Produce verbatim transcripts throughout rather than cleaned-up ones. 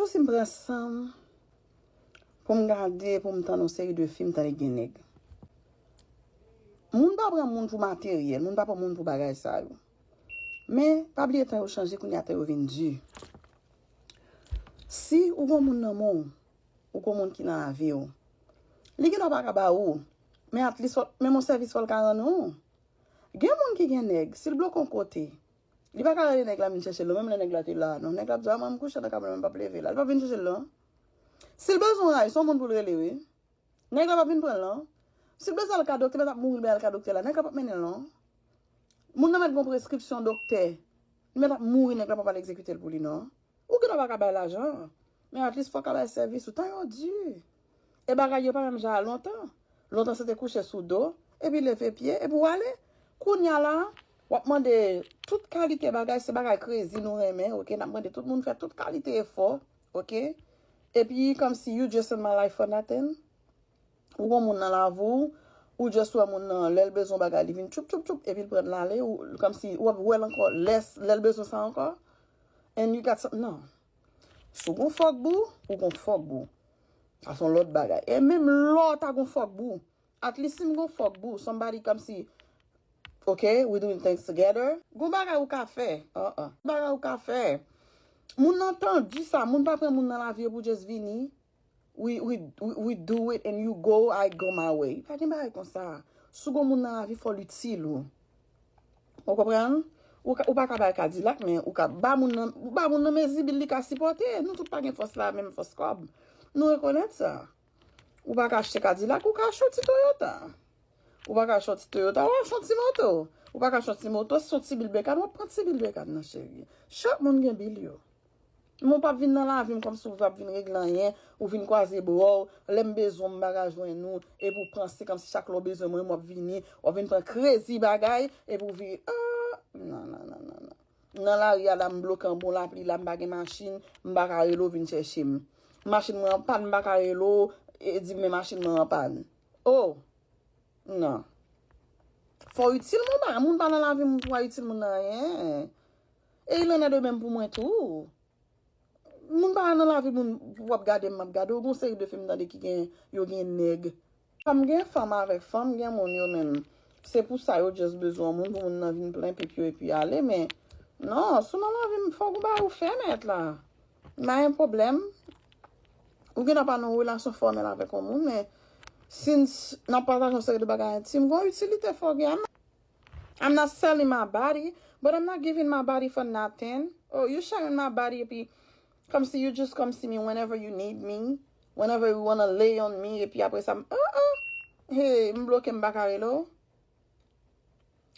Pou si m pran san m pou m gade, pou m tann yon seri de fim, tande gen nèg. Moun pa pran moun pou materyèl, moun pa pran moun pou bagay sa yo. Men, pa bliye tan yo chanje, kounye a tan yo vin di. Si ou gon moun nan men w, ou gon moun ki nan lavi w, li gen dwa pa ka ba ou, men at least fò, men yon sèvis fò l ka rann ou. Gen moun ki gen nèg, si l bloke yon kote, li pa ka rele nèg la vin chèche l non, menm lè nèg la te la a non. Nèg la ap di, "A, mwen, m kouche nan kab mwen, m p ap leve la." Li p ap vin chèche l non. Si l bezwen w, se yon moun pou l rele, wi. Nèg la p ap vin pran l non. Si l bezwen al ka doktè, mèt ap mouri, l bay al ka doktè la. Nèg la p ap mennen l non. Moun nan mèt gon preskripsyon doktè. Li mèt ap mouri, nèg la p ap al egzekite l pou li non. Ou gen dwa pa ka bay lajan, men at least fò w ka bay sèvis ou. Tan yo di. E bagay yo pa menm jan a lontan. Lontan se te kouche sou do, epi leve pye, epi w ale. Kounye a la, w ap mande tout kalite bagay, se bagay krezi nou renmen, oke? N ap mande tout moun fè tout kalite efò, oke? Epi, kòmsi you just in my life for nothing. Ou gon moun nan lavi w, ou just wè moun nan, lè l bezwen bagay, li vin tchoup, tchoup, tchoup, epi l pran l ale, ou, kòmsi, w ap wè l ankò, lè, lè l bezwen sa ankò, and you got some, non. Si w gon fòkbou, ou gon fòkbou. Sa se yon lòt bagay. E menm lè w ta gon fòkbou, at least si m gon fòkbou, somebody kòmsi, ok, we doing things together. Gon bagay ou ka fè. Uh-uh. Bagay ou ka fè. Moun nan tande sa, moun pa pran moun nan lavi yo pou just vini. We, we, we, we do it and you go, I go my way. Pa gen bagay konsa. Si w gon moun nan lavi, fò l itil ou. Ou konprann? Ou ka, ou pa ka bay Kadilak, men ou ka ba moun nan, ou ba moun nan mezi bil li ka sipòte. Nou tout pa gen fòs la, menm fòs kòb. Nou rekonèt sa. Ou pa ka achte Kadilak, ou ka achte yon ti Toyota. Ou pa ka achte yon ti Toyota, ou achte yon ti moto. Ou pa ka achte yon ti moto, si se yon ti bil bekàn, w ap pran ti bil bekàn nan, cheri. Chak moun gen bil yo. Men w p ap vin nan lavi m kòmsi w p ap vin regle anyen, ou vin kwaze bra w, lè m bezwen w, m pa ka jwenn ou, epi w panse kòmsi chak lè w bezwen mwen, m w ap vini, w ap vin pran krezi bagay, epi w vire, ah, non, non, non, non, non. Nan lari a la, m bloke anba yon lapli la, m pa gen machin, m pa ka rele w vin chèche m. Machin mwen an pàn, m pa ka rele w, e di m men machin mwen an pàn. Oh! Non. Fò w itil moun, pa, moun pa nan lavi m pou w itil moun nan anyen. E il en est de même pou mwen tou. Moun pa nan lavi moun pou w ap gade m, m ap gade w. Gon seri de fi m tande ki gen, yo gen nèg. Fanm gen fanm avèk fanm, gen moun yo menm. Se pou sa yo just bezwen moun, pou moun nan vin plen pip yo epi ale, men non, si w nan lavi m, fòk ou bay ou fè mèt la. M pa gen pwoblèm. Ou gen dwa pa nan yon relasyon fòmèl avèk yon moun, men since n ap pataje yon seri de bagay entim, gon itilite fò gen. I'm not selling my body, but I'm not giving my body for nothing. Oh, you sharing my body, epi kòmsi you just come see me whenever you need me, whenever you wanna lay on me, epi apre sa, m, uh, uh. Hey, m bloke, m pa ka rele w.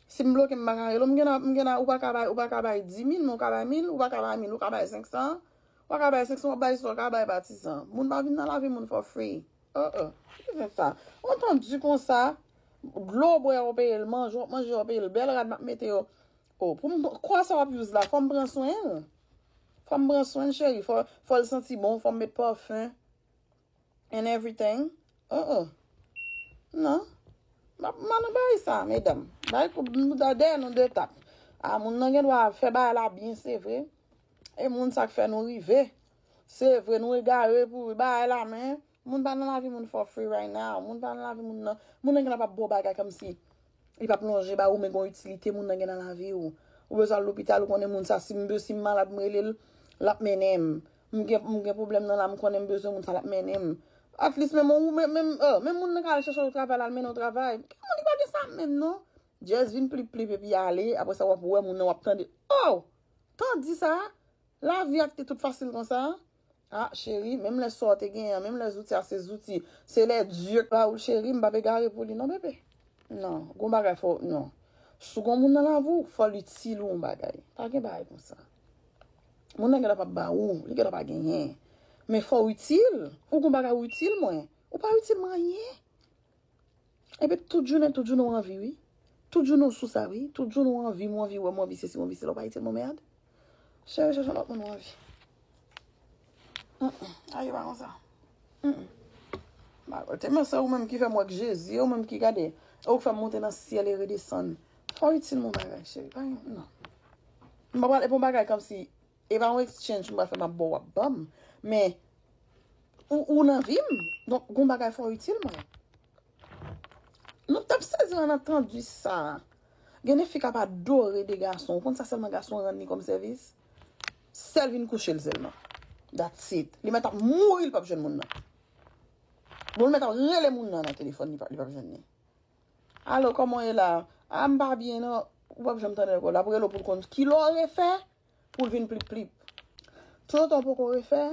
Si m bloke, m pa ka rele w, m gen a, m gen a, ou pa ka bay, ou pa ka bay di mil, men ou ka bay mil, ou pa ka bay mil, ou ka bay senk san. Ou pa ka bay senk san, w ap bay sa w ka bay patizan. Moun pa vin nan lavi moun for free. Oh, oh. Ki fè sa? Ou tande konsa, dlo w bwè, w peye l, manje, w ap manje, w peye l, bèl rad m ap mete yo. Oh, pou m, kwa sa w ap use la, fò m pran swen l. Fò m pran swen l, cheri. Fò, fò l santi bon, fò m met pafen and everything. Oh, oh. Non. M ap, m pa nan bagay sa, medam. Bagay pou nou dèyè nou de tap. A, moun nan gen dwa fè bagay la byen, se vre. E moun sa k fè nou rive. Se vre, nou egare pou bagay la, men moun pa nan lavi moun for free right now. Moun pa nan lavi moun nan. Moun nan gen dwa pa ba w bagay kòmsi li p ap lonje ba ou, men gon itilite moun nan gen nan lavi w. Ou bezwen al lopital, ou konnen moun sa, si m be-, si m malad, m rele l, l ap mennen m. M gen, m gen pwoblèm nan la, m konnen m bezwen moun sa, l ap mennen m. At least, menm ou, menm, menm, oh, menm moun nan ka al chèche w travay, l al mennen w travay. Ki moun ki pa gen sa menm, non? Just vin plip plip epi ale, apre sa, w ap wè moun nan, w ap tande. Oh! Tande sa? Lavi a te tout fasil konsa? Ah, cheri, menm lè sa w te genyen an, menm lè zouti a se zouti, se lè Dye k ba ou l, cheri, m p ap egare pou li non, bebe. Non, gon bagay fò, non. Si w gon moun nan lavi w, fò l itil ou yon bagay. Pa gen bagay konsa. Moun nan gen dwa p ap ba ou, li gen dwa pa genyen. Men fò w itil, ou gon bagay ou itil mwen. Ou pa itil mwen anyen. Epi tout jounen, tout jounen w anvi, wi. Tout jounen w sou sa, wi. Tout jounen w anvi, m anvi wè, m anvi sesi, m anvi sela, w pa itil mwen, mèd. Cheri, chèche lòt moun w anvi. Mm, mm. Aye, pa konsa. Mm, mm. Bagay, tèlman se ou menm ki fè m wè k Jezi, ou menm ki gade, ou k fè m monte nan syèl e redesann. Fò w itil mwen bagay, cheri. Pa gen, non. M pa pral, epi yon bagay kòmsi E pa yon exchange m pral fè m ap ba w, w ap ban m. Men, ou, ou nan vi m. Donk, gon bagay fò w itil mwen. Nou t ap sezi an ap tande sa. Gen de fi k ap adore de gason. Ou konn sa sèlman gason rann li kòm sèvis? Sèl vin kouche l sèlman. That's it. Li mèt ap mouri, li p ap jwenn moun nan. Bon, li mèt ap rele moun nan nan telefòn, li p ap, li p ap jwenn li. Alo, kòman w ye la? A, m pa byen non. Ou p ap janm tande l ankò. L ap rele w pou l konn kilè w refè, pou l vin plip plip. Toutotan w poko refè,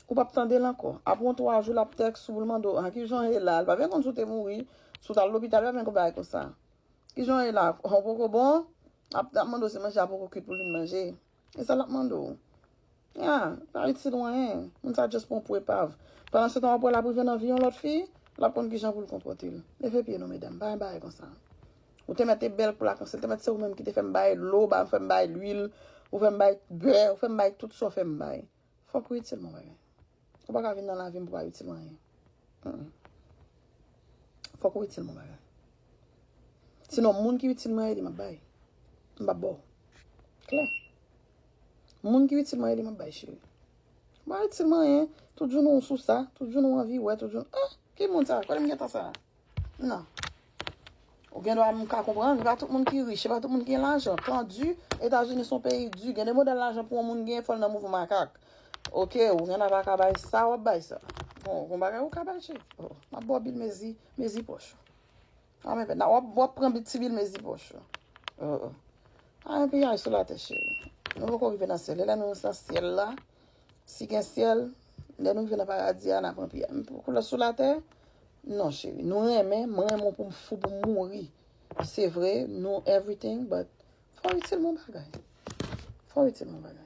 ou p ap tande l ankò. Apre yon twa jou, l ap tèks ou pou l mande w, a, kijan w ye la? L pa byen konn si w te mouri, si w t al lopital, li pa byen konn bagay konsa. Kijan w ye la? Ou poko bon? Ap, ap mande w si manje a poko kwit pou l vin manje. E sa l ap mande w. Ya, pa itil w anyen. Moun sa just pran pou epav. Pandan se tan w ap wè l ap rive nan vi yon lòt fi, l ap konn kijan pou l konpòte l. Leve pye nou, medam. Pa gen bagay konsa. Ou te mèt te bèl kou lakanse, l te mèt se ou menm ki te fè m bay dlo, ba, fè m bay lwil, ou fè m bay bè, ou fè m bay tout sa w fè m bay. Fòk ou itil mwen bagay. Ou pa ka vin nan lavi m pou pa itil mwen anyen. Mm. Fòk ou itil mwen bagay. Sinon, moun ki itil mwen, e li m ap bay. M p ap ba w. Klè. Moun ki itil mwen, e li m ap bay, cheri. Ou pa itil mwen anyen. Tout jounen ou sou sa. Tout jounen ou anvi wè. Tout jounen. Ah, ki moun sa? Kote m gentan sa? Non. Ou gen dwa m ka konprann, e pa tout moun ki rich, e pa tout moun ki gen lajan. Tan di, Etazini se yon peyi di. Gen de modèl lajan pou yon moun gen, fò l nan mouvman makak. Oke, ou gen dwa pa ka bay sa, w ap bay sa. Bon, gon bagay ou ka bay, cheri. Oh, m ap ba w bil mezi, mezi pòch. A, men, w ap, w ap pran ti bil mezi pòch. Oh, oh. A, yon piyay sou latè, cheri. Nou poko rive nan syèl. E lè nou nan syèl la, si gen syèl, lè nou rive nan paradi a, n a pran piyay. Men pou koulè sou latè, non, cheri. Nou renmen, mwen renmen w pou m fou, pou m mouri. Se vre, nou everything, but fò w itil mwen bagay. Fò w itil mwen bagay.